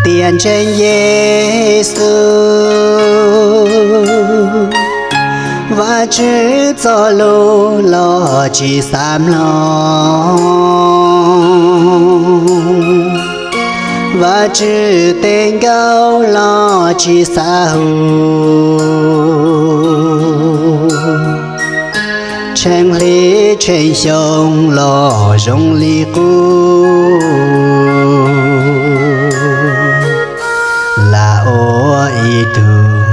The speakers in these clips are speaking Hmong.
Tiam ntseeg Yexus, Vajtswv txoj lus los tsis xav mloog, Vajtswv tes nkauj los tsis xav hu, tsheej hli tsheej xyoo los zoo li qub. Lam ua ib tug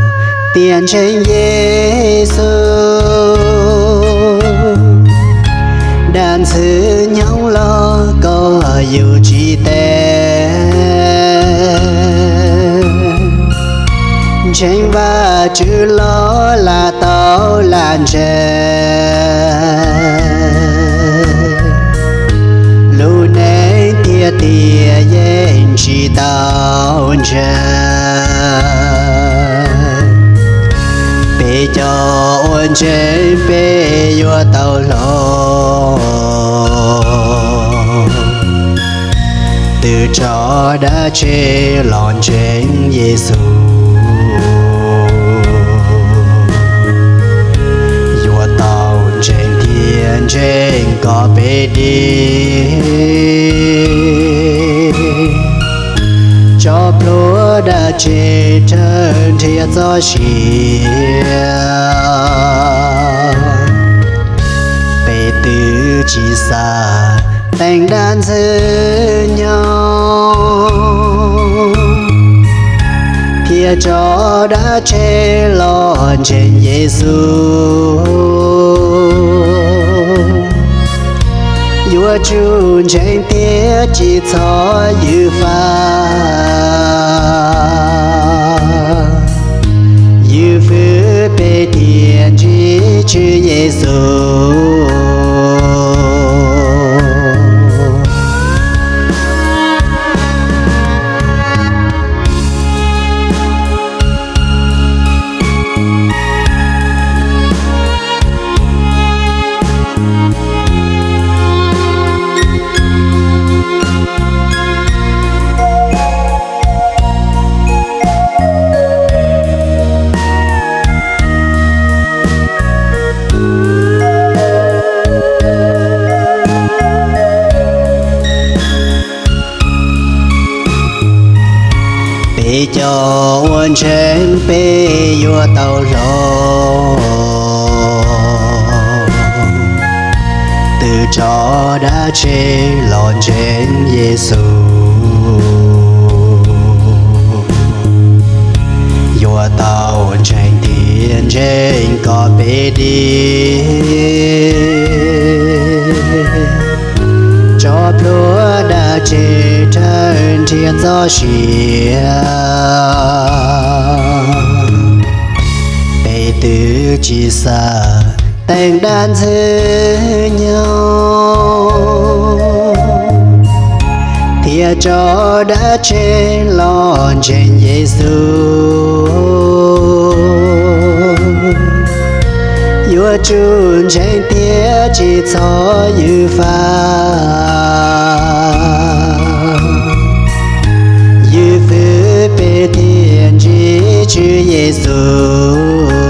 tiam ntseeg Yexus, dab ntxwg nyoog los koj yug tsis tes. Ntseeg Vajtswv los lam tau lam ntseeg, lub neej tiag tiag yeej tsis tau ntseeg. Peb cov uas ntseeg peb yuav tau hloov, twb tso dab tsi los ntseeg Yexus, yuav tau ntseeg thiab ntseeg kom peb dim, tso plhuav dab tsi raws nrhiav txoj sia. Peb twb tsis xav teeb dab ntxwg nyoog, thiaj tso dab tsi los ntseeg Yexus. Yuav tsum ntseeg thiab tsis txhob ywj fab, ywj fwv peb thiaj ntsib Tswv Yexus. Peb cov uas ntseeg peb yuav tau hloov, twb tso dab tsi los ntseeg Yexus, yuav tau ntseeg thiab ntseeg kom peb dim, tso plhuav dab tsi raws nrhiav txoj sia. Peb twb tsis xav teeb dab ntxwg nyoog, thiaj tso dab tsi los ntseeg Yexus. Yuav tsum ntseeg thiab tsis txhob ywj fab, ywj fwv peb thiaj ntsib Tswv Yexus.